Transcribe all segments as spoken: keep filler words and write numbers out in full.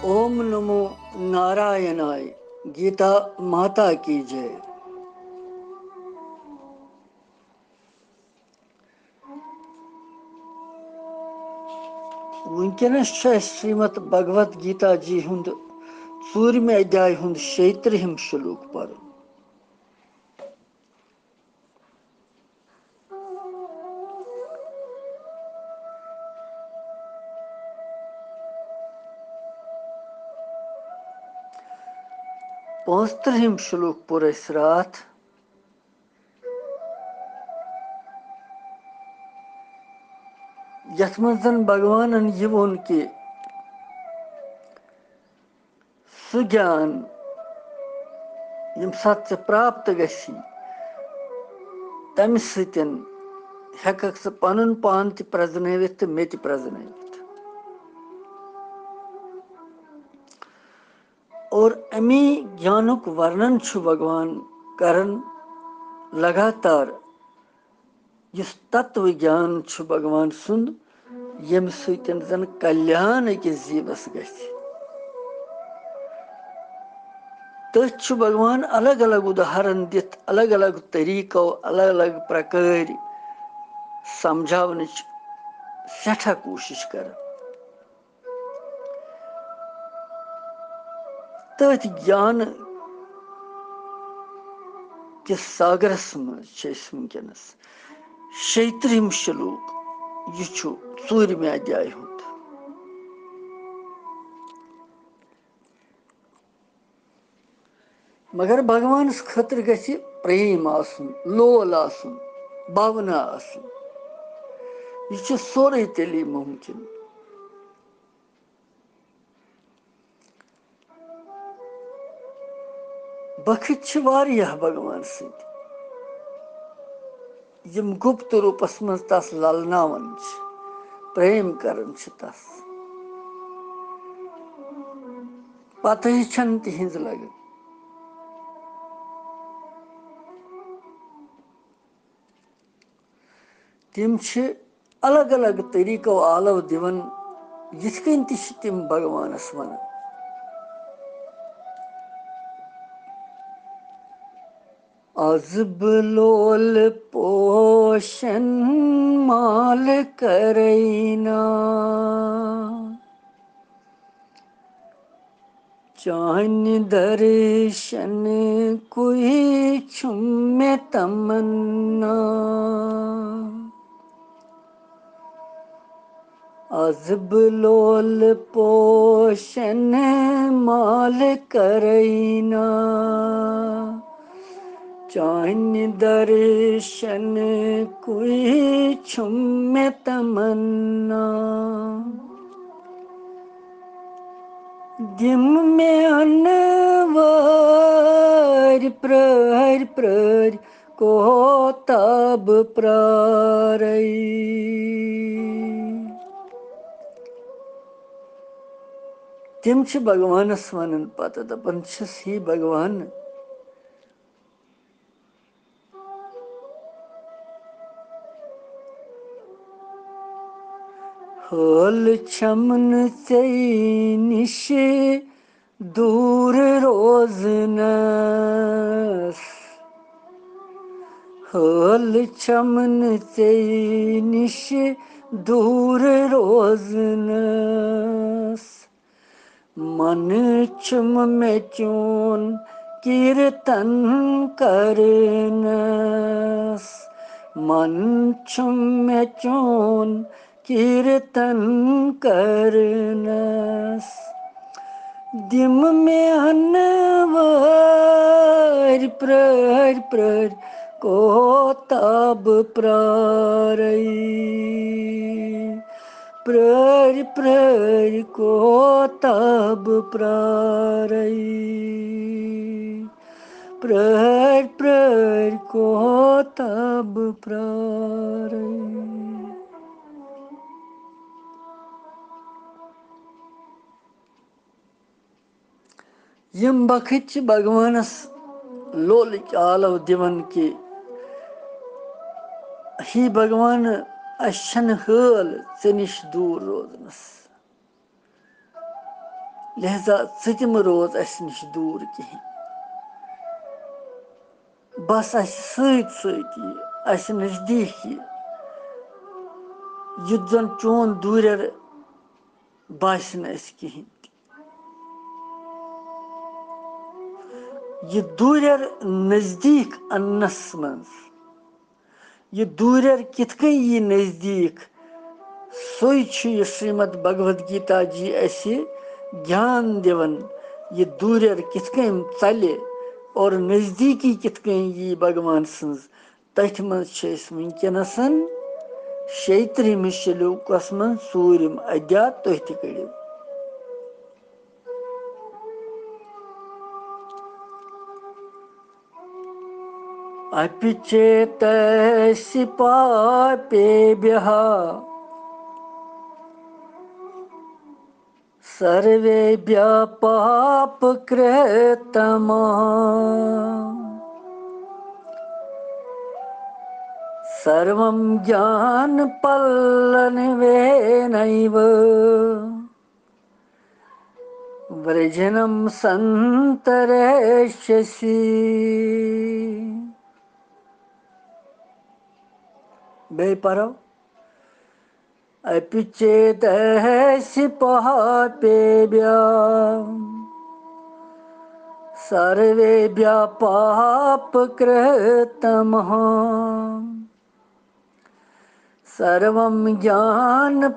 اوم نمو نارائنائے، گیتا ماتا کی J. وٕنکیٚنَس چھُ اَسہِ شریمد بھگوت گیتا جی ہُنٛد ژوٗرمہِ ادھیایہِ ہُنٛد شیٚیہِ ترٕٛہِم شلوک پرُن۔ پانٛژھ ترٕٛہِم شلوک پوٚر اَسہِ راتھ، یَتھ منٛز زَن بھگوانَن یہِ ووٚن کہِ سُہ گیان، ییٚمہِ ساتہٕ ژےٚ پراپت گژھی، تَمہِ سۭتۍ ہٮ۪کَکھ ژٕ پَنُن پان تہِ پرٛزنٲوِتھ تہٕ مےٚ تہِ پرٛزنٲوِتھ۔ اور اَمی گیانُک ورنن چھُ بھگوان کران لگاتار۔ یُس تتو گیان چھُ بھگوان سُنٛد، ییٚمہِ سۭتۍ زن کلیان أکِس جیٖوس گژھِ۔ تٔتھۍ چھُ بھگوان الگ الگ اُداہرن دِتھ، الگ الگ طریٖقو، الگ الگ پرکٲرۍ سمجھاونٕچ سٮ۪ٹھاہ کوٗشِش کران۔ تٔتھۍ گیان کِس ساگرس منٛز چھِ أسۍ وٕنکیٚنس۔ شیٚیہِ ترٕٛہِم شلوک، یہِ چھُ ژوٗرمہِ ادھیایہِ ہُنٛد۔ مگر بھگوانس خٲطرٕ گژھِ پریم آسُن، لول آسُن، بھاونا آسُن۔ یہِ چھُ سورُے تیٚلی مُمکِن۔ بخت چھِ واریاہ بھگوان سٕنٛدۍ، یِم گُپت روٗپس منٛز تس للناوان چھِ، پریم کران چھِ تس۔ پتہٕ چھنہٕ تِہنٛز لگان۔ تِم چھِ الگ الگ طریٖقو آلو دِوان، یِتھ کٔنۍ تہِ چھِ تِم بھگوانس ونان۔ از بہٕ لول پوشن مال کرے نا، چانہِ درشن کُے چھُم مےٚ تمنا۔ از بہٕ لول پوشن مال کرے نا، چانہِ درشن کُے چھُم مےٚ تمنا۔ دِم مےٚ انوٲرۍ پرٛٲرۍ پرٛٲرۍ، کوتاہ بہٕ پرٛارے۔ تِم چھِ بھگوانس ونان پتہٕ، دپان چھِس، ہے بھگوان، حٲل چھَم نہٕ ژےٚ نِش دوٗر روزنَس، حٲل چھَم نہٕ ژےٚ نِش دوٗر روزنَس۔ من چھُم مےٚ چون کیٖرتن کرنس، من چھُم مےٚ چون کیٖرتن کرنس۔ دِم مےٚ انوٲرۍ پرٛٲرۍ پرٛٲرۍ، کوتاہ بہٕ پرٛارے۔ پرٛٲرۍ پرٛٲرۍ کوتاہ بہٕ پرٛارے، پرٛٲرۍ پرٛٲرۍ کوتاہ بہٕ پرٛارے۔ یِم بخت چھِ بھگوانس لولٕکۍ آلو دِوان کہِ، ہے بھگوان، اسہِ چھنہٕ حٲل ژےٚ نِش دوٗر روزنس، لہذا ژٕ تہِ مہٕ روز اسہِ نِش دوٗر کِہیٖنۍ۔ بس اسہِ سۭتۍ سۭتۍ یہِ، اسہِ نزدیٖک یہِ، یُتھ زن چون دوٗرٮ۪ر باسہِ نہٕ اسہِ کِہیٖنۍ تہِ۔ یہِ دوٗرٮ۪ر نزدیٖک اننس منٛز، یہِ دوٗرٮ۪ر کِتھ کٔنۍ یی نزدیٖک، سُے چھُ یہِ شریمد بھگوت گیتا جی اسہِ گیان دِوان۔ یہِ دوٗرٮ۪ر کِتھ کٔنۍ ژلہِ اور نزدیٖکی کِتھ کٔنۍ یی بھگوان سٕنٛز، تٔتھۍ منٛز چھِ أسۍ وٕنکیٚنَس شیٚیہِ ترٛہمِس شلوکس منٛز ژوٗرِم ادیا، تُہۍ تہِ کٔرِو۔ अपि चेतसि पापेभ्यः सर्वेभ्यः पापकृत्तमः। सर्वं ज्ञानपल्लवेनैव वृजनं सन्तरेष्यसि। بیٚیہِ پرو۔ अपि चेतसि पापेभ्यः सर्वेभ्यः पापकृत्तमः। सर्वं ज्ञानपल्लवेनैव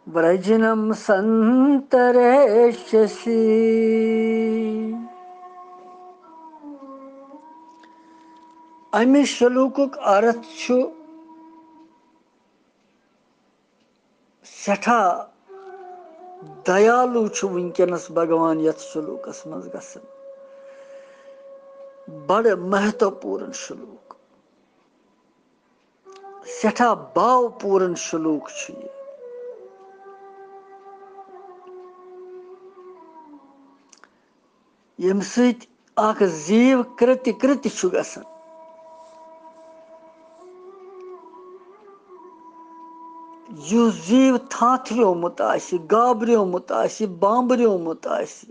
वृजनं सन्तरेष्यसि। امہِ شلوکُک ارتھ چھُ سٮ۪ٹھاہ دیالو چھُ وٕنکیٚنَس بھگوان یَتھ شلوکَس منٛز گژھان۔ بڑٕ مہتوپورن شلوک، سٮ۪ٹھاہ باو پورن شلوک چھُ یہِ۔ ییٚمہِ سۭتۍ اکھ زیٖو کرٛتہِ کرٛتہِ چھُ گژھان۔ یُس زیٖو تھانتھریومُت آسہِ، گابریومُت آسہِ، بامبریومُت آسہِ،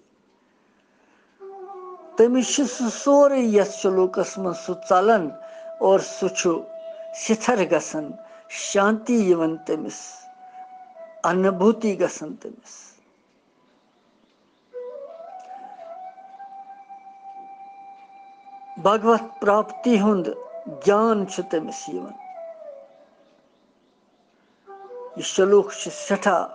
تٔمِس چھُ سُہ سورُے یَتھ شلوکَس منٛز سُہ ژَلان اور سُہ چھُ سِتھر گژھان، شانتی یِوان تٔمِس، انوبھوتی گژھان تٔمِس۔ بھگوت پراپتی ہُنٛد گیان چھُ تٔمِس یِوان۔ یہِ شلوک چھُ سٮ۪ٹھاہ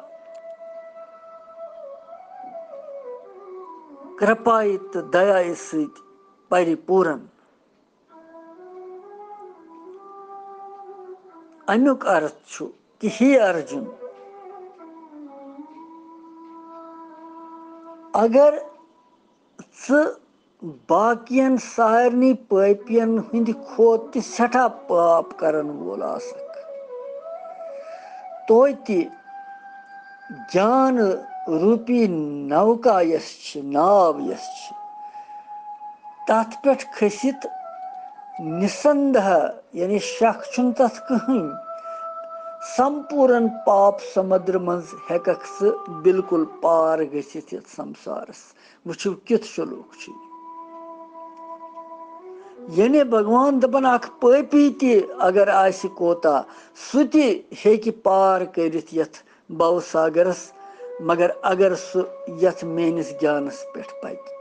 کرپایہِ تہٕ دیایہِ سۭتۍ پری پوٗرن۔ اَمیُک ارتھ چھُ کہِ ہے ارجُن، اگر ژٕ باقین سارنٕے پٲپین ہٕنٛدِ کھۄتہٕ تہِ سٮ۪ٹھاہ پاپ کرن وول آسکھ، توتہِ گیان روٗپی نوکا یۄس چھِ، ناو یۄس چھِ، تَتھ پٮ۪ٹھ کھٔسِتھ نِسندہ، یعنی شک چھُنہٕ تَتھ کٕہٕنۍ، سمپوٗرن پاپ سمدر منٛز ہٮ۪ککھ ژٕ بالکل پار گٔژھِتھ یَتھ سمسارس۔ وٕچھِو کیُتھ سلوک چھُ یہِ۔ یعنی بھگوان دَپان، اکھ پٲپی تہِ اگر آسہِ کوتاہ، سُہ تہِ ہیٚکہِ پار کٔرِتھ یَتھ بھو ساگرس، مگر اگر سُہ یَتھ میٲنِس گیانس پٮ۪ٹھ پکہِ۔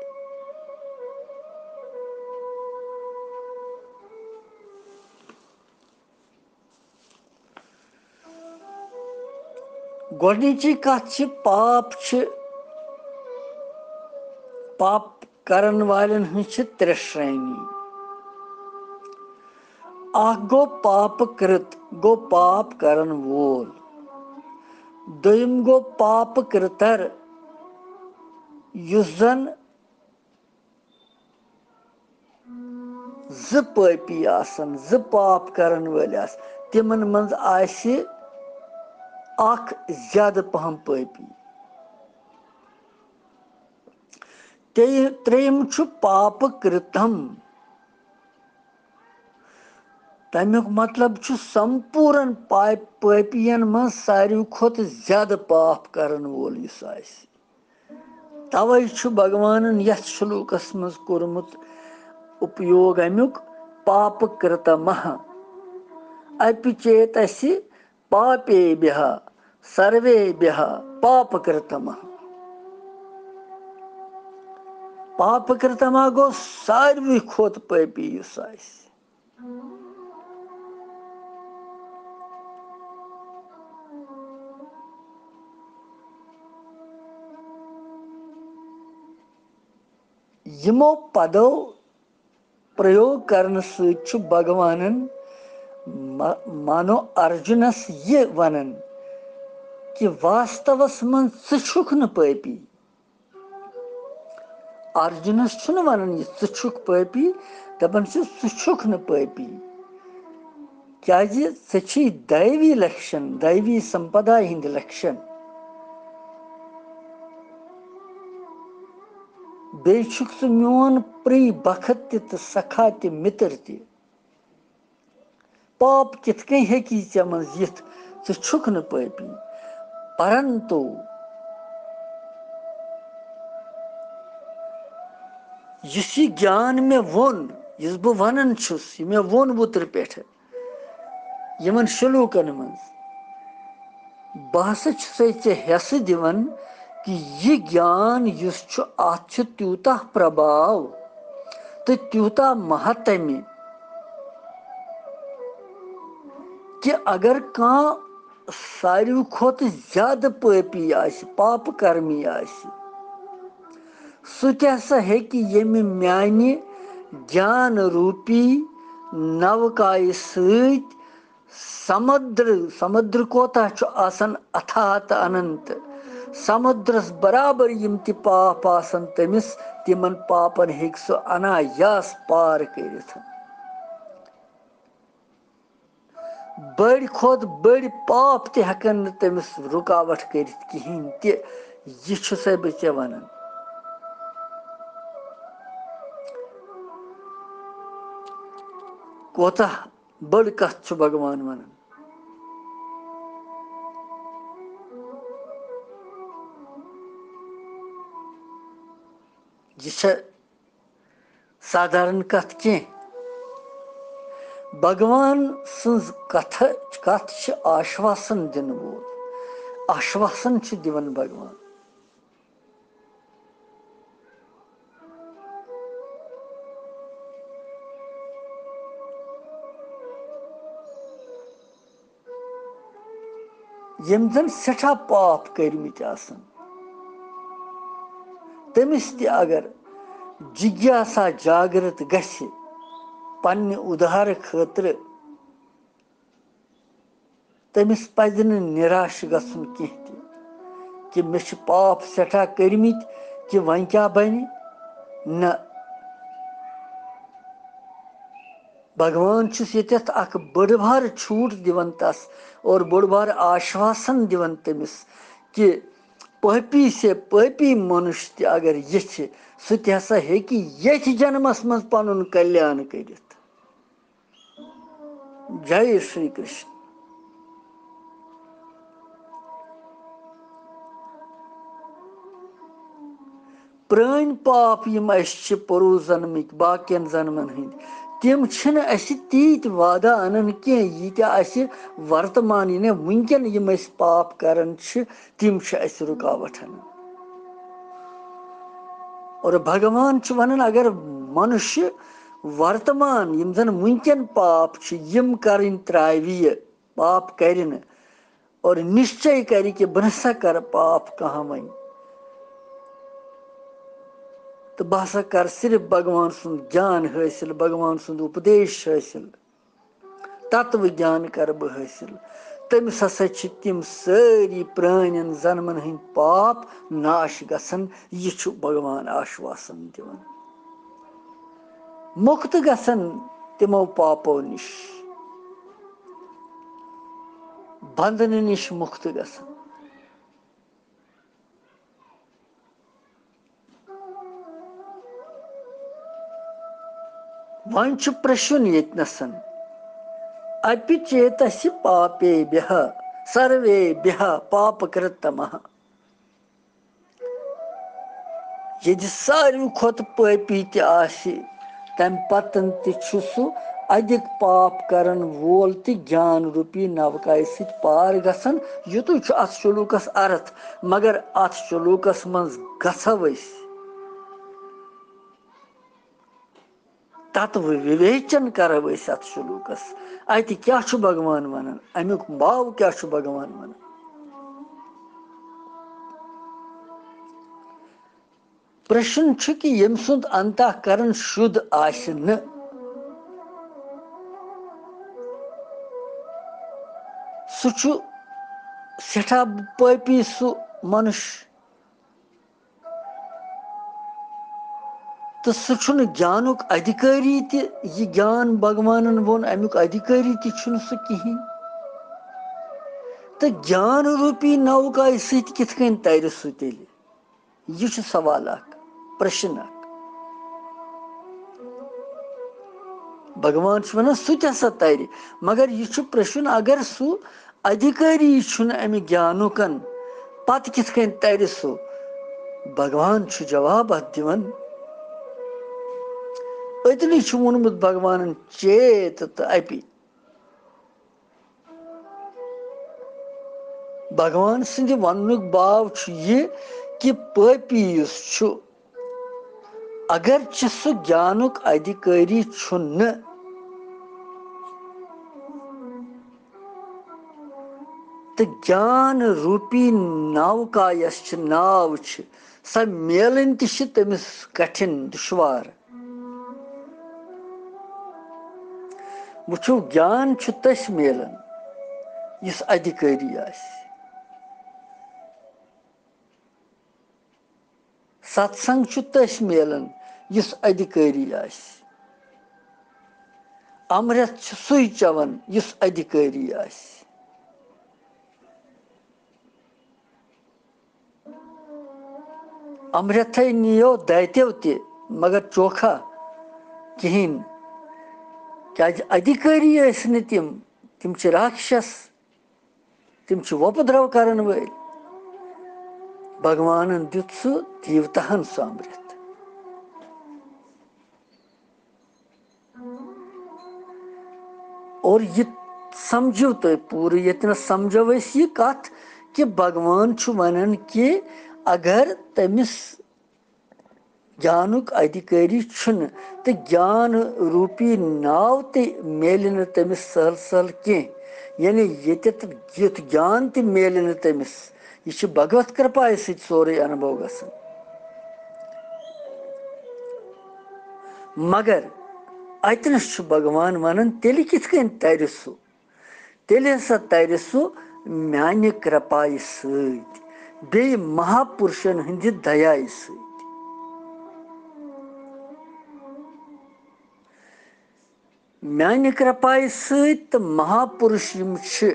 گۄڈٕنِچی کتھ چھِ، پاپ چھِ، پاپ کرن والٮ۪ن ہٕنٛز چھِ ترٛےٚ شرٛینی۔ اکھ گوٚو پاپہٕ کرت، گوٚو پاپ کرن وول۔ دوٚیِم گوٚو پاپہٕ کرتر، یُس زن زٕ پٲپی آسن، زٕ پاپ کرن وٲلۍ آسن، تِمن منٛز آسہِ اکھ زیادٕ پہم پٲپی۔ تیٚیہِ، ترٛیٚیِم چھُ پاپہٕ کرتم۔ تَمیُک مطلب چھُ سمپوٗرن پاپ-، پٲپین منٛز ساروی کھۄتہٕ زیادٕ پاپ کرن وول یُس آسہِ۔ توے چھُ بھگوانن یتھ شلوکس منٛز کوٚرمُت اپیوگ امیُک، پاپہٕ کرتمہ۔ اپی چیتسی پاپیبھیہ سرویبھیہ پاپکرتمہ۔ پاپکرتمہ گوٚو ساروی کھۄتہٕ پٲپی یُس آسہِ۔ یِمو پدو پرٛیوگ کرنہٕ سۭتۍ چھُ بھگوانن ما-، مانو ارجُنس یہِ ونان کہِ واستوس منٛز ژٕ چھُکھ نہٕ پٲپی۔ ارجُنس چھُنہٕ ونان یہِ ژٕ چھُکھ پٲپی، دپان چھُ ژٕ چھُکھ نہٕ پٲپی، کیازِ ژےٚ چھُے دایوی لکشن، دایوی سمپدا ہٕنٛدۍ لکشن۔ بیٚیہِ چھُکھ ژٕ میون پری بخت تہِ تہٕ سکھا تہِ مِتر تہِ۔ پاپ کِتھ کٔنۍ ہیٚکی ژےٚ منٛز یِتھ؟ ژٕ چھُکھ نہٕ پٲپی۔ پرنتو یُس یہِ گیان مےٚ ووٚن، یُس بہٕ ونان چھُس، یہِ مےٚ ووٚن اوترٕ پٮ۪ٹھٕ، یِمن شلوکن منٛز۔ بہٕ ہسا چھُسے ژےٚ حصہٕ دِوان کہِ یہِ گیان یُس چھُ، اتھ چھُ تیوٗتاہ پرباو تہٕ تیوٗتاہ مہتمہِ کہِ اگر کانٛہہ ساروی کھۄتہٕ زیادٕ پٲپی آسہِ، پاپہٕ کرمی آسہِ، سُہ تہِ ہسا ہیٚکہِ ییٚمہِ میانہِ گیان روٗپی نوکایہِ سۭتۍ سمدر، سمدر کوتاہ چھُ آسان، اتھاہ تہٕ اننت، سمدرس برابر یِم تہِ پاپ آسن تٔمِس، تِمن پاپن ہیٚکہِ سُہ انایاس پار کٔرِتھ۔ بٔڑۍ کھۄتہٕ بٔڑۍ پاپ تہِ ہٮ۪کن نہٕ تٔمِس رُکاوٹ کٔرِتھ کِہیٖنۍ تہِ۔ یہِ چھُسے بہٕ ژےٚ وَنان۔ کوتاہ بٔڑ کَتھ چھُ بھگوان وَنان۔ یہِ چھےٚ سادھارن کتھ کینٛہہ۔ بھگوان سٕنٛز کتھ، کتھ چھِ آشواسن دِنہٕ وول۔ آشواسن چھُ دِوان بھگوان۔ ییٚمۍ زن سٮ۪ٹھاہ پاپ کٔرمٕتۍ آسن، تٔمِس تہِ اگر جگیاسا جاگرت گژھِ پننہِ اُدھارٕ خٲطرٕ، تٔمِس پزِ نہٕ نِراش گژھُن کینٛہہ تہِ کہِ مےٚ چھِ پاپ سٮ۪ٹھاہ کٔرمٕتۍ کہِ وۄنۍ کیٛاہ بنہِ۔ نہ، بھگوان چھُس ییٚتٮ۪تھ اکھ بٔڑ بار چھوٗٹ دِوان تس اور بٔڑ بار آشواسن دِوان تٔمِس کہِ پٲپی سے پٲپی منُش تہِ اگر ییٚژھِ، سُہ تہِ ہسا ہیٚکہِ ییٚتھۍ جنمس منٛز پنُن کلیان کٔرِتھ۔ جے شری کرشن۔ پرٲنۍ پاپ یِم اَسہِ چھِ پوٚروٗ زنمٕکۍ، باقین زنمن ہٕنٛدۍ، تِم چھِنہٕ اَسہِ تیٖتۍ وادٕ اَنان کینٛہہ، ییٖتیٛاہ اَسہِ ورتمان، یعنی وٕنکیٚن یِم أسۍ پاپ کران چھِ، تِم چھِ اَسہِ رُکاوٹھ اَنان۔ اور بھگوان چھُ وَنان، اگر منُشیہ ورتمان، یِم زَن وٕنکیٚن پاپ چھِ، یِم کَرٕنۍ ترٛاوِ یہِ، پاپ کَرِ نہٕ، اور نِشچے کَرِ کہِ بہٕ نہ سا کَرٕ پاپ کانٛہہ وۄنۍ، تہٕ بہٕ ہسا کَرٕ صرف بھگوان سُنٛد گیان حٲصِل، بھگوان سُنٛد اُپدیش حٲصِل، تتوٕ گیان کَرٕ بہٕ حٲصِل۔ تٔمِس ہسا چھِ تِم سٲری پرٛانٮ۪ن زنمن ہٕنٛدۍ پاپ ناش گژھان۔ یہِ چھُ بھگوان آشواسن دِوان۔ مُکت گژھن تِمو پاپو نِش۔ بندنہٕ نِش مُکت گژھان۔ وۄنۍ چھُ پرٛشُن ییٚتنَسَن، اپی چیتسی پاپے بھیہ سروے بھیہ پاپ کرتمہ۔ ییٚتہِ ساروی کھۄتہٕ پٲپی تہِ آسہِ، تَمہِ پَتَن تہِ چھُ سُہ اَدِک پاپ کَرَن وول تہِ گیان روٗپی نَوکایہِ سۭتۍ پار گژھان۔ یُتُے چھُ اَتھ شلوٗکَس ارتھ، مگر اَتھ شلوٗکَس منٛز گژھو أسۍ تتو وِویچن کرو أسۍ اتھ شلوکس۔ اتہِ کیٛاہ چھُ بھگوان ونان؟ امیُک باو کیٛاہ چھُ بھگوان ونان؟ پرشن چھُ کہِ ییٚمہِ سُنٛد انتہ کرن شُد آسہِ نہٕ، سُہ چھُ سٮ۪ٹھاہ پٲپی سُہ منُش۔ تہٕ سُہ چھُنہٕ گیانُک ادھیکاری تہِ، یہِ گیان بھگوانن ووٚن، امیُک ادھیکاری تہِ چھُنہٕ سُہ کِہیٖنۍ۔ تہٕ گیان روٗپی نوکایہِ سۭتۍ کِتھ کٔنۍ ترِ سُہ تیٚلہِ؟ یہِ چھُ سوال اکھ، پرشن اکھ۔ بھگوان چھُ ونان، سُہ تہِ ہسا ترِ، مگر یہِ چھُ پرشن، اگر سُہ ادھیکاری چھُنہٕ امہِ گیانُکن، پتہٕ کِتھ کٔنۍ ترِ سُہ؟ بھگوان چھُ جواب اتھ دِوان۔ أتنی چھُ ووٚنمُت بھگوانن، چیت تہٕ اپی۔ بھگوان سٕنٛدِ وننُک باو چھُ یہِ کہِ پٲپی یُس چھُ، اگرچہِ سُہ گیانُک ادھیکاری چھُنہٕ، تہٕ گیان روٗپی نوکا یۄس چھِ، ناو چھِ، سۄ میلٕنۍ تہِ چھِ تٔمِس کٹھِن، دُشوار۔ وٕچھِو، گیان چھُ تٔسۍ میلان، یُس ادھیکاری آسہِ۔ ستسنگ چھُ تٔسۍ میلان، یُس ادھیکاری آسہِ۔ امرت چھُ سُے چٮ۪وان، یُس ادھیکاری آسہِ۔ امرتھے نِیو دتیو تہِ، مگر چوکھا کِہیٖنۍ۔ کیٛازِ ادھیکاری ٲسۍ نہٕ تِم، تِم چھِ راکشس۔ تِم چھِ وۄپہٕ درٛو کرن وٲلۍ۔ بھگوانن دیُت سُہ دیوتاہن سُہ امرت۔ اور یہِ سمجھِو تُہۍ پوٗرٕ، ییٚتنَس سمجھو أسۍ یہِ کتھ کہِ بھگوان چھُ ونان کہِ اگر تٔمِس گیانُک ادھیکاری چھُنہٕ، تہٕ گیان روٗپی ناو تہِ میلہِ نہٕ تٔمِس سہل سہل کینٛہہ۔ یعنی ییٚتٮ۪تھ یُتھ گیان تہِ میلہِ نہٕ تٔمِس، یہِ چھُ بھگوت کرپایہِ سۭتۍ سورُے انبھو گژھان۔ مگر اتنس چھُ بھگوان ونان، تیٚلہِ کِتھ کٔنۍ ترِ سُہ؟ تیٚلہِ ہسا ترِ سُہ میانہِ کرپایہِ سۭتۍ، بیٚیہِ مہاپُرشن ہٕنٛدِ دیایہِ سۭتۍ۔ میانہِ کرپایہِ سۭتۍ تہٕ مہاپُرش یِم چھِ،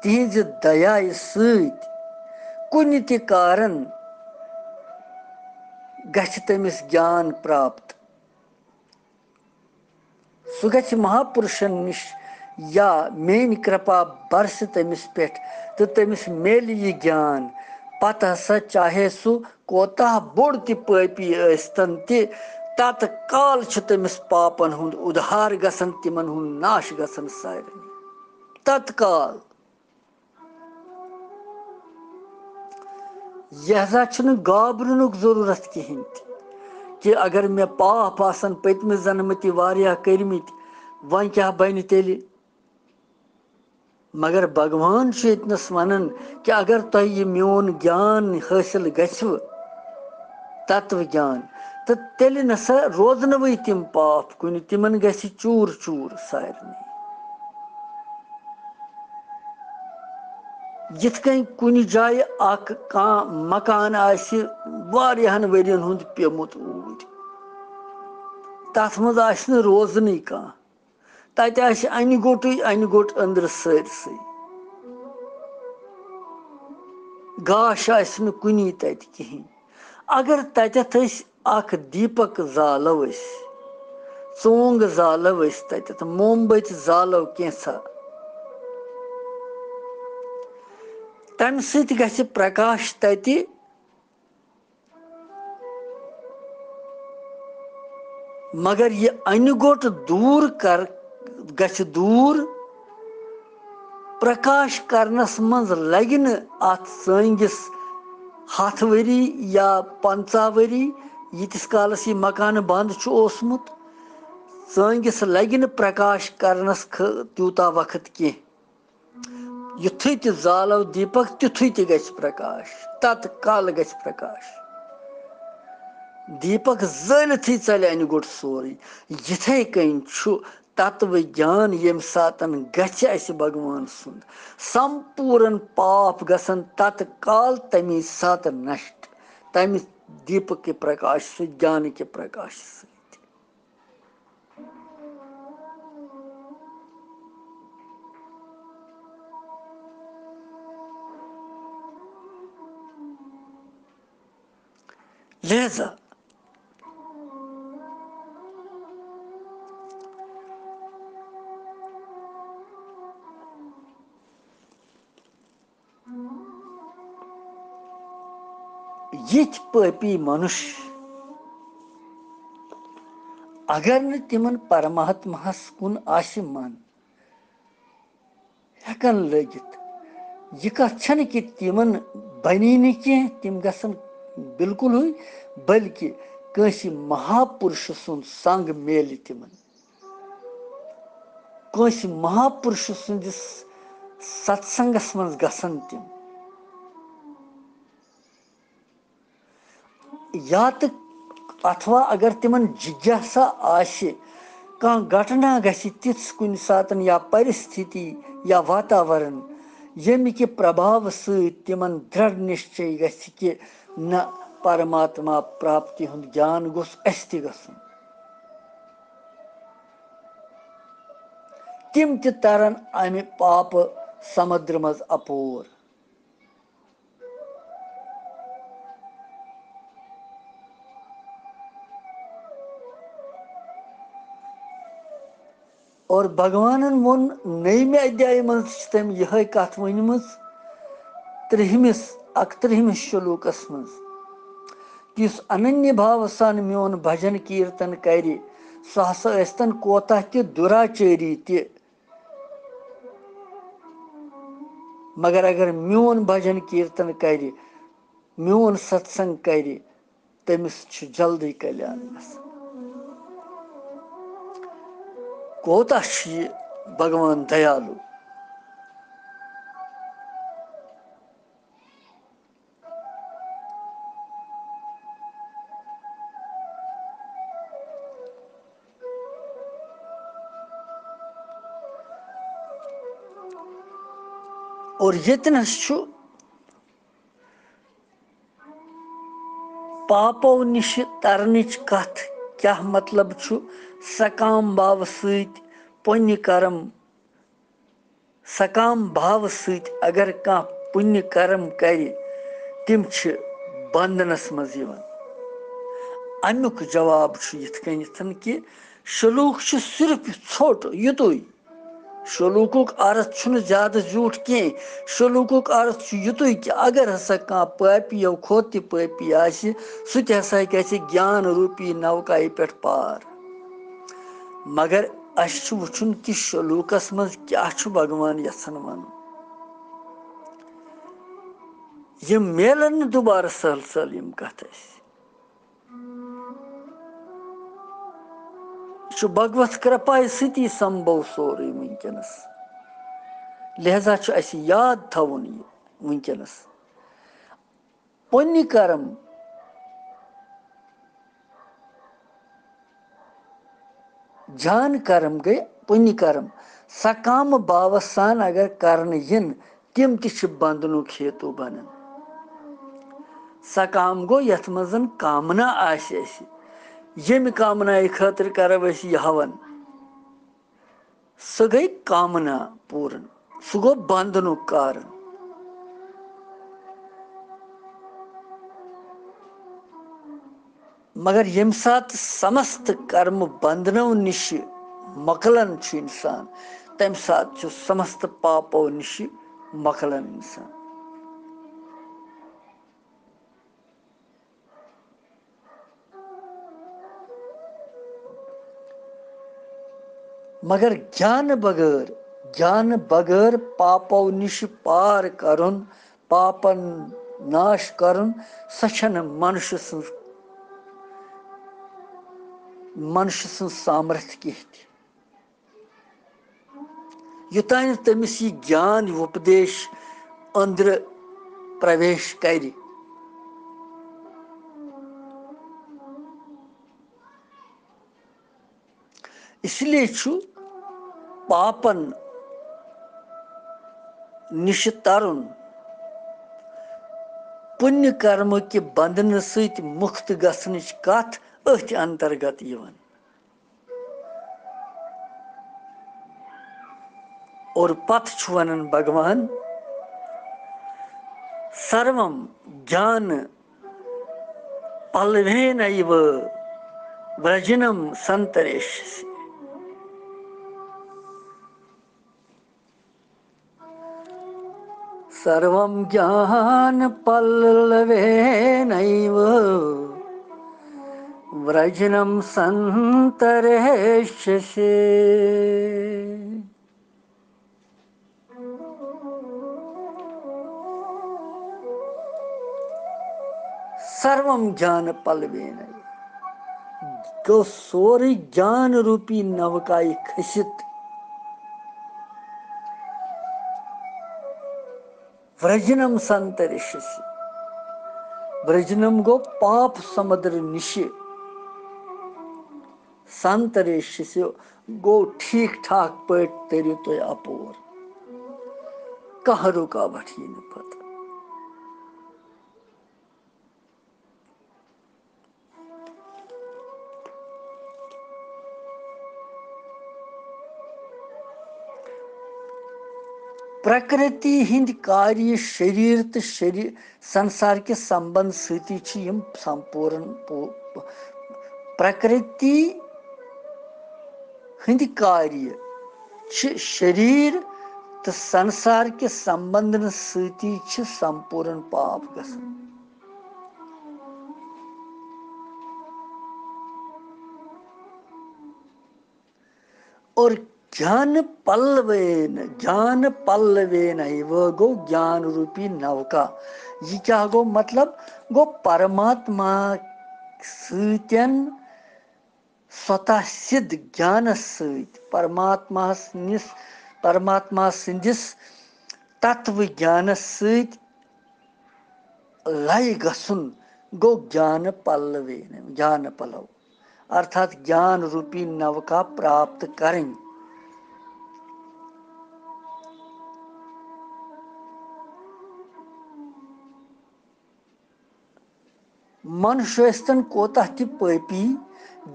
تِہنٛزِ دیایہِ سۭتۍ کُنہِ تہِ کارن گژھِ تٔمِس گیان پراپت۔ سُہ گژھِ مہاپُرشن نِش یا میٲنۍ کرپا برسہِ تٔمِس پٮ۪ٹھ تہٕ تٔمِس میلہِ یہِ گیان۔ پتہٕ ہسا چاہے سُہ کوتاہ بوٚڑ تہِ پٲپی ٲسۍتن تہِ، تتہٕ کال چھُ تٔمِس پاپن ہُنٛد اُدھار گژھان، تِمن ہُنٛد ناش گژھان سارنٕے۔ تتہٕ کال۔ یہِ ہسا چھُنہٕ گابرنُک ضروٗرت کِہیٖنۍ تہِ، کہِ اگر مےٚ پاپ آسن پٔتمہِ زنمہٕ تہِ واریاہ کٔرمٕتۍ، وۄنۍ کیٛاہ بنہِ تیٚلہِ؟ مگر بھگوان چھُ ییٚتنَس وَنان کہِ اگر تۄہہِ یہِ میون گیان حٲصِل گژھِوٕ، تتو گیان، تہٕ تیٚلہِ نسا روزنوٕے تِم پاپ کُنہِ، تِمن گژھِ چوٗر چوٗر سارنٕے۔ یِتھ کٔنۍ کُنہِ جایہِ اکھ کانٛہہ مکان آسہِ واریاہن ؤرین ہُنٛد پیوٚمُت اوٗرۍ، تتھ منٛز آسہِ نہٕ روزنٕے کانٛہہ، تتہِ آسہِ انہِ گوٚٹٕے انہِ گوٚٹ أنٛدرٕ سٲرسٕے۔ گاش آسہِ نہٕ کُنی تَتہِ کِہیٖنۍ۔ اگر تَتٮ۪تھ أسۍ اکھ دیٖپک زالو أسۍ، ژونٛگ زالو أسۍ تَتٮ۪تھ، مومبٔتۍ زالو کینٛژھا، تَمہِ سۭتۍ گژھِ پرکاش تَتہِ۔ مگر یہِ انہِ گوٚٹ دوٗر کر، گژھِ دوٗر۔ پرکاش کرنس منٛز لگہِ نہٕ اتھ ژٲنٛگِس ہتھ ؤری یا پنٛژاہ ؤری، ییٖتِس کالس یہِ مکانہٕ بنٛد چھُ اوسمُت۔ ژٲنٛگِس لگہِ نہٕ پرکاش کرنس خٲ-، تیوٗتاہ وقت کینٛہہ۔ یُتھُے تہِ زالو دیٖپک، تِتھُے تہِ گژھِ پرکاش، تتہٕ کل گژھِ پرکاش۔ دیٖپک زٲلِتھٕے ژلہِ انہِ گوٚٹ سورُے۔ یِتھے کٔنۍ چھُ تتوٕ گیان، ییٚمہِ ساتن گژھِ اسہِ بھگوان سُنٛد سمپوٗرن پاپ گژھن، تتہٕ کال تمی ساتہٕ نشٹ، تمہِ دیٖپک کہِ پرکاش سۭتۍ، گیان کہِ پرکاش سۭتۍ۔ لہذا یِتھۍ پٲپی منُش، اگر نہٕ تِمن پرماتماہس کُن آسہِ من، ہٮ۪کن لٔگِتھ۔ یہِ کتھ چھنہٕ کہِ تِمن بنی نہٕ کینٛہہ، تِم گژھن بِلکُلٕے، بلکہِ کٲنٛسہِ مہاپُرشہٕ سُنٛد سنگ میلہِ تِمن۔ کٲنٛسہِ مہاپُرشہٕ سٕنٛدِس ستسنگس منٛز گژھن تِم۔ یا تہٕ اتھوا اگر تِمن جِگیاسا آسہِ، کانٛہہ گھٹنا گژھِ تِژھ کُنہِ ساتن یا پرستھتی یا واتاورن، ییٚمہِ کہِ پربھاوٕ سۭتۍ تِمن درڑ نِشچے گژھِ کہِ نہ، پرماتما پراپتی ہُنٛد گیان گوٚژھ اسہِ تہِ گژھُن۔ تِم تہِ ترن امہِ پاپہٕ سمدرٕ منٛز اپور۔ اور بھگوانن ووٚن نٔیمہِ ادیایہِ منٛز، چھِ تٔمۍ یِہے کتھ ؤنمٕژ ترٛہمِس، اکترٛہمِس شلوکس منٛز، کہِ یُس اننیہ بھاوٕ سان میون بھجن کیرتن کرِ، سُہ ہسا ٲسۍتن کوتاہ تہِ دُراچٲری تہِ، مگر اگر میون بھجن کیرتن کرِ، میون ستسنگ کرِ، تٔمِس چھُ جلدی کلیان گژھان۔ کوتاہ چھُ یہِ بھگوان دیالو۔ اور ییٚتنَس چھُ پاپو نِشہِ ترنٕچ کتھ، کیاہ مطلب چھُ؟ سکام باوٕ سۭتۍ پُنیہِ کرم، سکام باوٕ سۭتۍ اگر کانٛہہ پُنیہِ کرم کرِ، تِم چھِ بندنس منٛز یِوان۔ امیُک جواب چھُ یِتھ کٔنٮ۪تھ کہِ شلوک چھُ صرف ژھوٚٹ یُتُے۔ شلوکُک عرض چھُنہٕ زیادٕ زیوٗٹھ کینٛہہ۔ شلوکُک عرض چھُ یُتُے کہِ اگر ہسا کانٛہہ پٲپی یو کھۄتہٕ تہِ پٲپی آسہِ، سُہ تہِ ہسا گژھِ گیان روٗپی نوکایہِ پٮ۪ٹھ پار۔ مگر اسہِ چھُ وٕچھُن کہِ شلوکس منٛز کیٛاہ چھُ بھگوان یژھان ونُن۔ یِم میلن نہٕ دُبارٕ سہل سہل یِم کتھٕ اسہِ۔ یہِ چھُ بھگوت کرپایہِ سۭتی سمبھو سورُے وٕنکیٚنس۔ لہذا چھُ اسہِ یاد تھاوُن یہِ وٕنکیٚنس۔ پُنیہِ کرم، جان کرم گٔے پُنیہِ کرم۔ سکام باوس سان اگر کرنہٕ یِن، تِم تہِ چھِ بندنُک ہیتو بنان۔ سکام گوٚو یتھ منٛز زن کامنا آسہِ اسہِ، ییٚمہِ کامنایہِ خٲطرٕ کرو أسۍ یہِ ہون، سۄ گٔے کامنا پوٗرن، سُہ گوٚو بندنُک کارن۔ مگر ییٚمہِ ساتہٕ سمست کرمہٕ بندنو نِشہِ مۄکلان چھُ انسان، تمہِ ساتہٕ چھُ سمست پاپو نِشہِ مۄکلان انسان۔ مگر گیانہٕ بغٲر، گیانہٕ بغٲر پاپو نِشہِ پار کرُن، پاپن ناش کرُن، سۄ چھنہٕ منشہٕ سٕنٛز، منشہٕ سٕنٛز سامرتھ کینٛہہ تہِ۔ یوٚتانۍ نہٕ تٔمِس یہِ گیان، یہِ اُپدیش أنٛدرٕ پرویش کرِ۔ اس لیے چھُ پاپن نِشہِ ترُن، پُنیہِ کرمہٕ کہِ بندنہٕ سۭتۍ مُکت گژھنٕچ کتھ أتھۍ انترگت یِوان۔ اور پتہٕ چھُ ونان بھگوان، سروم گیان پلوینیو ورجنم سنتریشسی۔ سروم گیان پلوینیو ورجنم سنتریشسی۔ سروم گیان پلوینیو، گوٚو سورُے گیان روٗپی نوکایہِ کھٔسِتھ۔ ورجنم سنتریشسی۔ ورجنم گوٚو پاپ سمدر نِشہِ۔ سنتریشسی گوٚو ٹھیٖک ٹھاک پٲٹھۍ تٔرِو تُہۍ اپور۔ کانٛہہ رُکاوٹ یی نہٕ پتہٕ۔ پرکرتی ہٕنٛدۍ کاریہ شریر تہٕ شری-، سنسار کہِ سمبند سۭتی چھِ یِم سمپوٗرن پو-، پرکرتی ہٕنٛدۍ کاریہ چھِ شریر تہٕ سنسار کہِ سمبندن سۭتی چھِ سمپوٗرن پاپ گژھان۔ اور گیان پلوین، گیان پلوین، یہِ گوٚو گیان روٗپی نوکا۔ یہِ کیٛاہ گوٚو؟ مطلب گوٚو پرماتما سۭتۍ، سوتہ سِدھ گیانس سۭتۍ، پرماتماہس نِس، پرماتما سٕنٛدِس تتو گیانس سۭتۍ لَے گژھُن گوٚو گیان پلوین، گیان پلو، ارتھات گیان روٗپی نوکا پراپت کرٕنۍ۔ منش ٲسۍتن کوتاہ تہِ پٲپی،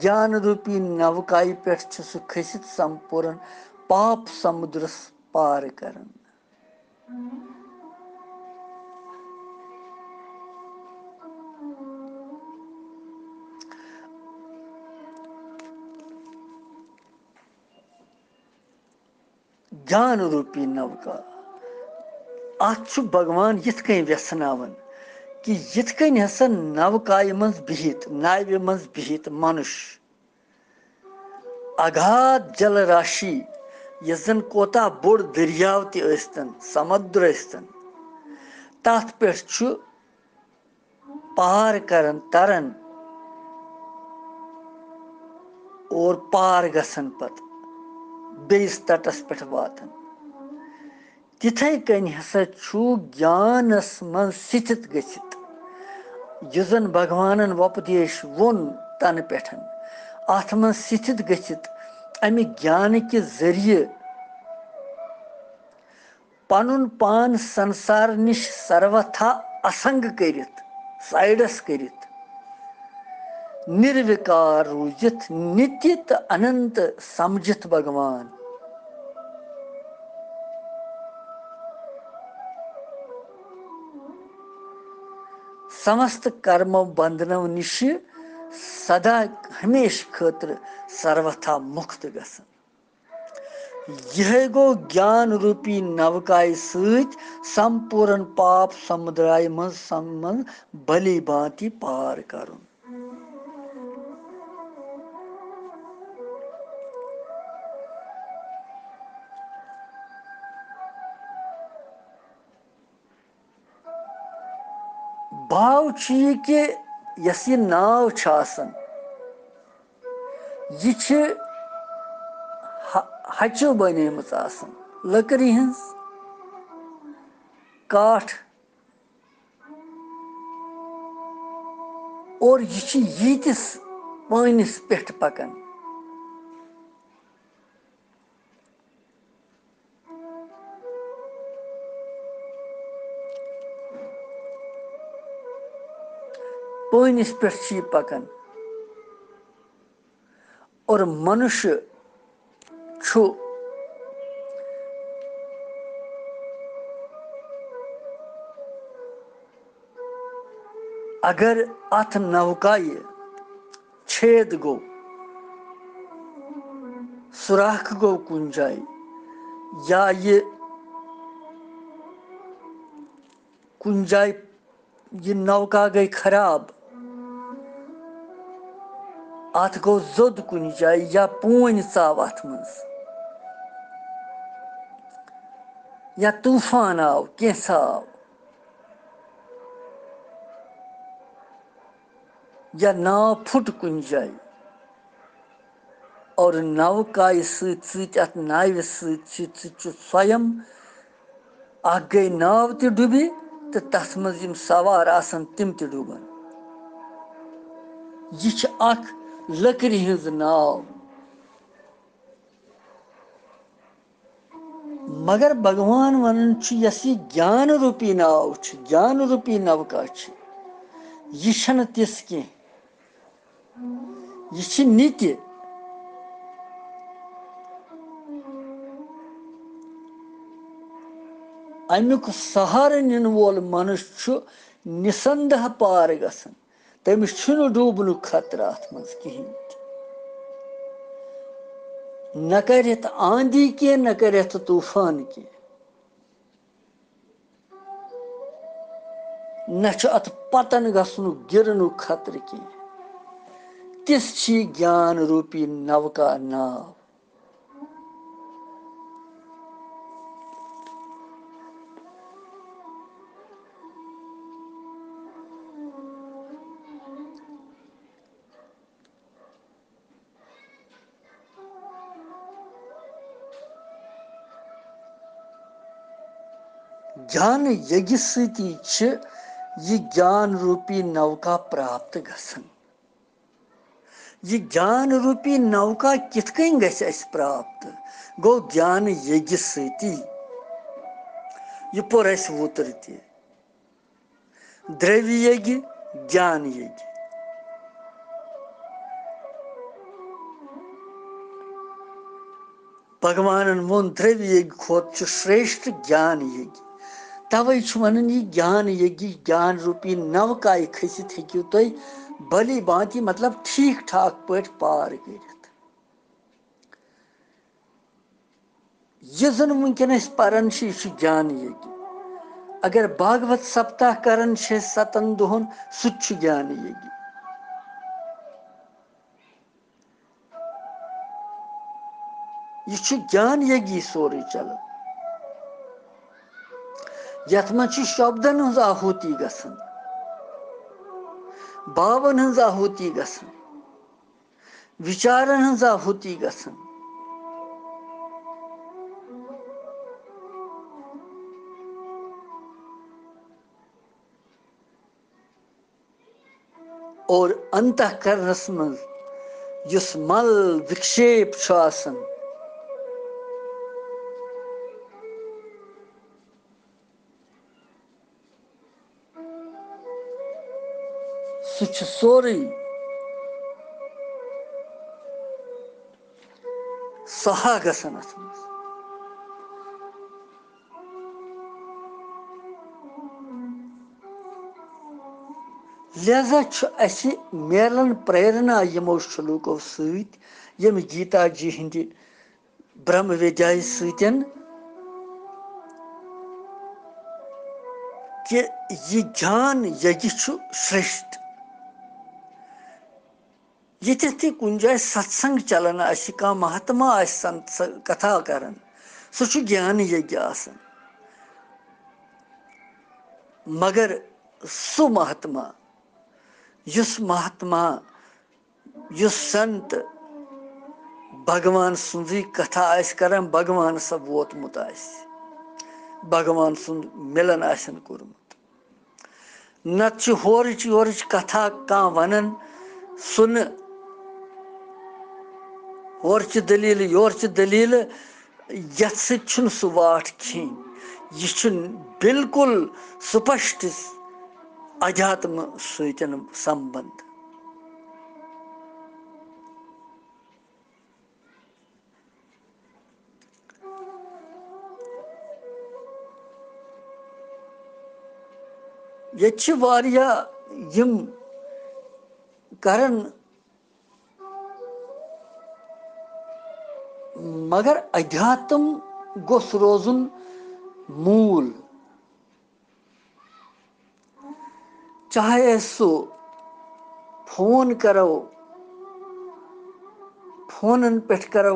گیان روٗپی نوکایہِ پٮ۪ٹھ چھُ سُہ کھٔسِتھ سمپوٗرن پاپ سمُدرس پار کران۔ گیان روٗپی نوکا۔ اتھ چھُ بھگوان یِتھ کٔنۍ ویژھناوان کہِ یِتھ کٔنۍ ہسا نوکایہِ منٛز بِہِتھ، ناوِ منٛز بِہِتھ منُش اگاد جل راشی، یُس زن کوتاہ بوٚڑ دٔریاو تہِ ٲسۍتن، سمندر ٲسۍتن، تتھ پٮ۪ٹھ چھُ پار کران، تران اور پار گژھان پتہٕ بیٚیِس تٹس پٮ۪ٹھ واتان۔ تِتھے کٔنۍ ہسا چھُ گیانس منٛز سِتھِت گٔژھِتھ، یُس زن بھگوانن وۄپدیش ووٚن تنہٕ پٮ۪ٹھ، اتھ منٛز سِتھِت گٔژھِتھ امہِ گیانہٕ کہِ ذٔریعہٕ پنُن پان سنسار نِش سروتھا اسنگ کٔرِتھ، سایڈس کٔرِتھ، نِروِکار روٗزِتھ، نِتہِ تہٕ اننت سمجھِتھ بھگوان۔ سمست کرمو بندنو نِشہِ سدا ہمیشہٕ خٲطرٕ سروتھا مُکت گژھن۔ یِہے گوٚو گیان روٗپی نوکایہِ سۭتۍ سمپوٗرن پاپ سمُدرایہِ منٛز سم-، منٛز بھلی بھانتی پار کرُن۔ باو چھُ یہِ کہِ یۄس یہِ ناو چھِ آسان، یہِ چھِ ہ-، ہَچِو بَنیمٕژ آسان، لٔکرِ ہٕنٛز، کاٹھ، اور یہِ چھِ ییٖتِس پٲنِس پٮ۪ٹھ پَکان۔ پٲنِس پٮ۪ٹھ چھِ یہِ پَکان۔ اور منُشیہ چھُ اگر اتھ نوکایہِ چھید گوٚو، سوراخ گوٚو کُنہِ جایہِ، یا یہِ کُنہِ جایہِ یہِ نوکا گٔے خراب، اتھ گوٚو زوٚد کُنہِ جایہِ یا پونۍ ژاو اتھ منٛز، یا طوفان آو، کینٛژھا آو، یا ناو پھُٹ کُنہِ جایہِ، اور نوکایہِ سۭتۍ سۭتۍ، اتھ ناوِ سۭتۍ سۭتۍ سۭتۍ چھُ سویم، اکھ گٔے ناو تہِ ڈُبہِ تہٕ تتھ منٛز یِم سوار آسن تِم تہِ ڈُبن۔ یہِ چھِ اکھ لٔکرِ ہٕنٛز ناو۔ مگر بھگوان ونان چھُ، یۄس یہِ گیان روٗپی ناو چھِ، گیان روٗپی نوکا چھِ، یہِ چھنہٕ تِژھ کینٛہہ۔ یہِ چھِ نِتہِ۔ امیُک سہارٕ نِنہٕ وول منُش چھُ نِسندہ پار گژھان۔ تٔمِس چھُنہٕ ڈوٗبنُک خطرٕ اَتھ منٛز کِہیٖنۍ تہِ۔ نہ کَرِ اَتھ آندھی کینٛہہ، نہ کَرِ اَتھ طوٗفان کینٛہہ۔ نہ چھُ اَتھ پَتَن گژھنُک، گِرنُک خطرٕ کینٛہہ۔ تِژھ چھِ یہِ گیان روٗپی نَوکا ناو۔ گیان یگہِ سۭتی چھِ یہِ گیان روٗپی نوکا پراپت گژھان۔ یہِ گیان روٗپی نوکا کِتھ کٔنۍ گژھِ اَسہِ پراپت؟ گوٚو گیان یگہِ سۭتی۔ یہِ پوٚر اَسہِ وُترٕ تہِ۔ درٛوِ یگہِ، گیان یگہِ۔ بھگوانن ووٚن، درٛوِ یگہِ کھۄتہٕ چھُ شرٛیشٹھ گیان یگہِ۔ توے چھُ ونان، یہِ گیان یگہِ، گیان روٗپی نوکایہِ کھٔسِتھ ہیٚکِو تُہۍ بھلی بھانتی، مطلب ٹھیٖک ٹھاک پٲٹھۍ پار کٔرِتھ۔ یہِ زن وٕنکیٚن أسۍ پران چھِ، یہِ چھُ گیان یگہِ۔ اگر بھاگوت سپتاہ کران چھِ أسۍ ستن دۄہن، سُہ تہِ چھُ گیان یگہِ۔ یہِ چھُ گیان یگی سورُے چلان۔ یتھ منٛز چھِ شبدن ہٕنٛز آہوتی گژھان، باون ہٕنٛز آہوتی گژھان، وچارن ہٕنٛز آہوتی گژھان۔ اور انتہ کرنس منٛز یُس مل وکشیپ چھُ آسان، سُہ چھُ سورُے سہا گژھان اتھ منٛز۔ لہذا چھُ اسہِ میلان پریرنا یِمو شلوکو سۭتۍ، ییٚمہِ گیتا جی ہٕنٛدِ برہم ودیایہِ سۭتۍ، کہِ یہِ گیان یگی چھُ شرشٹھ۔ ییٚتٮ۪تھ تہِ کُنہِ جایہِ ستسنگ چلان آسہِ، کانٛہہ مہاتما آسہِ سن-، سۄ کتھا کران، سُہ چھُ گیان یگی آسان۔ مگر سُہ مہاتما، یُس مہاتما، یُس سنت بھگوان سٕنٛزٕے کتھا آسہِ کران، بھگوانس ووتمُت آسہِ، بھگوان سُنٛد مِلن آسن کوٚرمُت۔ نتہٕ چھِ ہورٕچ یورٕچ کتھا کانٛہہ ونان، سُہ نہٕ، ہورٕچہِ دٔلیٖلہٕ یورٕچہِ دٔلیٖلہٕ، یتھ سۭتۍ چھُنہٕ سُہ واٹھ کھیٚنۍ۔ یہِ چھُ بالکل سپشٹ ادھیاتم سۭتۍ سمبند۔ ییٚتہِ چھِ واریاہ یِم کران، مگر ادھیاتم گوٚژھ روزُن موٗل۔ چاہے أسۍ سُہ فون کرو، فونن پٮ۪ٹھ کرو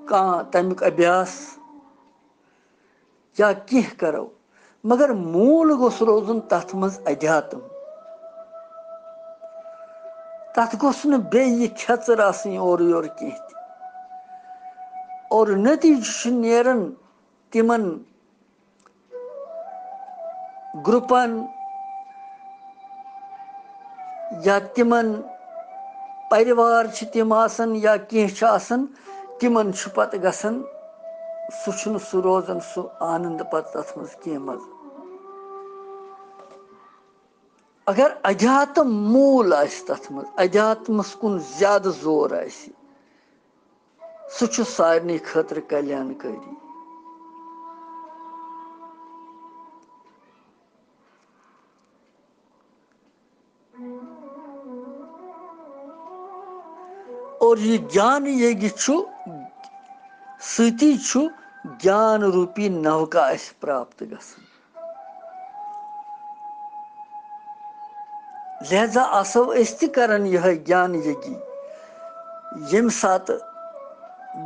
کانٛہہ تمیُک ابیاس یا کینٛہہ کرو، مگر موٗل گوٚژھ روزُن تتھ منٛز ادھیاتم۔ تتھ گوٚژھ نہٕ بیٚیہِ یہِ کھٮ۪ژر آسٕنۍ اورٕ یورٕ کینٛہہ تہِ۔ اور نتیجہٕ چھُ نیران تِمن گروپن یا تِمن پریوار چھِ تِم آسان یا کینٛہہ چھِ آسان، تِمن چھُ پتہٕ گژھان، سُہ چھُنہٕ سُہ روزان سُہ آنند پتہٕ تتھ منٛز کینٛہہ مزٕ۔ اگر ادھیاتم موٗل آسہِ تتھ منٛز، ادھیاتمس کُن زیادٕ زور آسہِ، سُہ چھُ سارنٕے خٲطرٕ کلیان کٲری۔ اور یہِ گیان یگی چھُ، سۭتی چھُ گیان روٗپی نوکا اَسہِ پراپت گژھان۔ لہذا آسو أسۍ تہِ کران یِہوٚے گیان یگی، ییٚمہِ ساتہٕ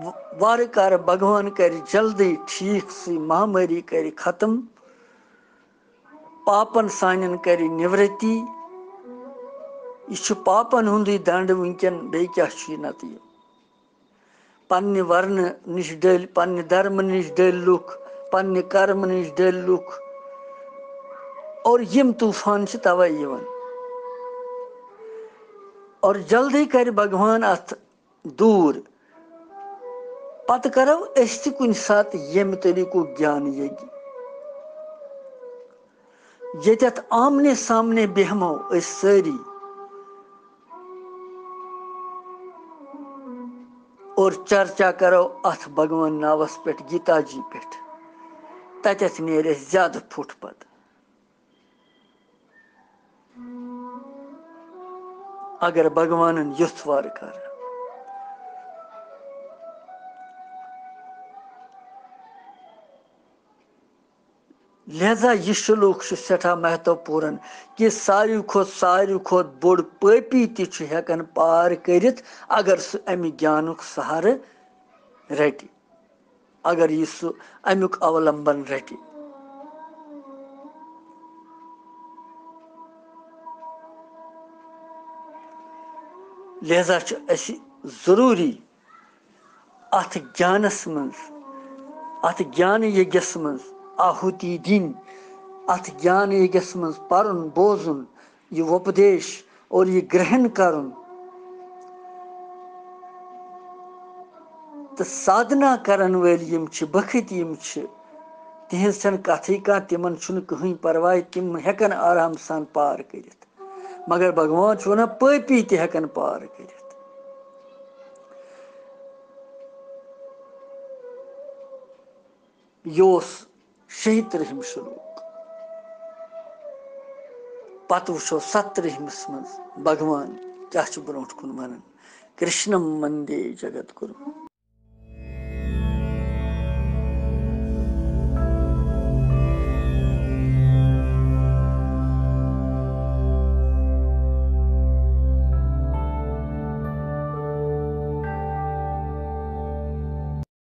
و-، وارٕ کارٕ بھگوان کرِ جلدی ٹھیٖک، سُے مہامٲری کرِ ختم، پاپن سانٮ۪ن کرِ نِورتی۔ یہِ چھُ پاپن ہُنٛدُے دنٛڈ وٕنکٮ۪ن، بیٚیہِ کیٛاہ چھُ یہِ نتہٕ یہِ؟ پننہِ ورنہٕ نِش ڈٔلۍ، پننہِ دھرمہٕ نِش ڈٔلۍ لُکھ، پننہِ کرمہٕ نِش ڈٔلۍ لُکھ۔ اور یِم طوفان چھِ توے یِوان۔ اور جلدی کرِ بھگوان اتھ دوٗر۔ پتہٕ کرو أسۍ تہِ کُنہِ ساتہٕ ییٚمہِ طریٖقُک گیان یگی، ییٚتٮ۪تھ آمنے سامنے بیہمو أسۍ سٲری اور چرچا کرو اتھ بھگوان ناوس پٮ۪ٹھ، گیتا جی پٮ۪ٹھ۔ تتٮ۪تھ نیرِ اَسہِ زیادٕ پھُٹ پتہٕ۔ اگر بھگوانن یُتھ وارٕ کارٕ۔ لہذا یہِ شلوک چھُ سٮ۪ٹھاہ مہتوپوٗرن، کہِ ساروی کھۄتہٕ، ساروی کھۄتہٕ بوٚڑ پٲپی تہِ چھُ ہٮ۪کان پار کٔرِتھ، اگر سُہ امہِ گیانُک سہارٕ رٹہِ، اگر یہِ سُہ امیُک اولمبن رٹہِ۔ لہذا چھُ اسہِ ضروٗری اتھ گیانس منٛز، اتھ گیان یگس منٛز آہُتی دِنۍ، اتھ گیان یگس منٛز پرُن، بوزُن، یہِ وۄپدیش اور یہِ گرہن کرُن۔ تہٕ سادھنا کرن وٲلۍ یِم چھِ، بخت یِم چھِ، تِہنٛز چھنہٕ کتھٕے کانٛہہ، تِمن چھُنہٕ کٕہٕنۍ پرواے، تِم ہٮ۪کن آرام سان پار کٔرِتھ۔ مگر بھگوان چھُ ونان، پٲپی تہِ ہٮ۪کن پار کٔرِتھ۔ یہِ اوس شیٚیہِ ترٕٛہِم شلوک۔ پتہٕ وٕچھو ستترٕہمِس منٛز بھگوان کیٛاہ چھُ برونٛٹھ کُن ونان، کرشنم وندے جگت گُرو۔